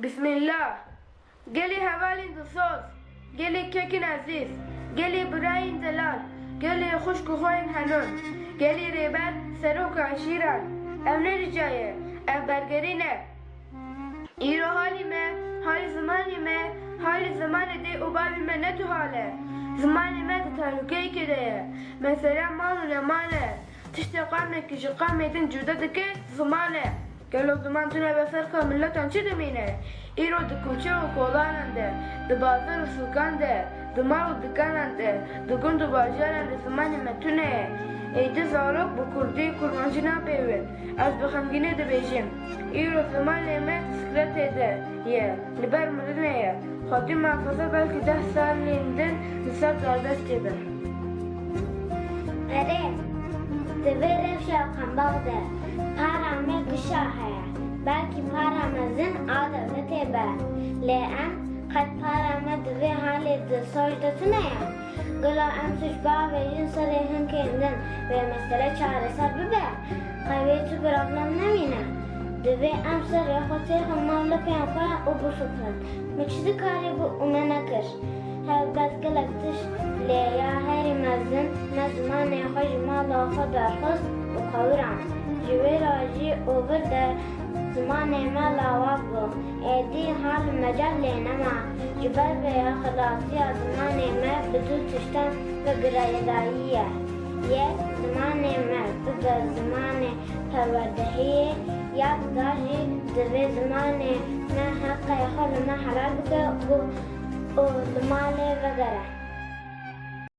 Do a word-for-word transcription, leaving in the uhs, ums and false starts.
Bismillah. Gelî hevalên dilsoz, gelî kekên ezîz, gelî birayên delal, gelî xwişk û xwayên henûn, gelî rêber, serok û eşîran, ev ne rica ye, ev bergerî ne. Îro halî me, halî zimanê me, halî zimanê dê û bavê me ne tu hal e. Zimanê me di tehlûkeyekê de ye. Mesele mal û nemal e. Tiştê qamekî ji qamê din cuda dike, ziman e. Gelo ziman tune be ser ka miletan çi dimîne? Îro di kûçe û kolanan de, di bazar û sûkan de, di mal û dikanan de, di gund û bajaran de zimanê me tune ye. Êdî zarok bi kurdî, kurmancî nabêwin. Ez bi xemgînê dibêjim, îro zimanê me di sikretê de ye, li ber mirinê ye. Xwedî muhafaza belkî deh salên din li ser darbestê be. Erê, di vê rewşa qambax de para me gişa heye. Belkî para mezin a dewletê be. Lê em qet para me di vê halê dilsoz de tune ye. Gelo em suç biavêjin serê hinkên din vê mesele çareser bibe? Qey wê tu problem nemîne. Divê em serê xwe têxin nav lepên xwe û bifikirin, min çi dikarîbû û me nekir. Helbet gelek tişt, lê ya herî mezin me zimanê xwe ji mala xwe derxist û qewirand. Ji wê re jî û vir de zimanê me lawaz bû. Êdî hal û mecal lê nema. Ji ber vê ya xilasiya zimanê me bi du tiştan ve girêdayî ye. Yek, zimanê me bibe zimanê perwerdehiyê, ya diga jî divê zimanê me heqê xwe li me helal bike û, û li malê vegere.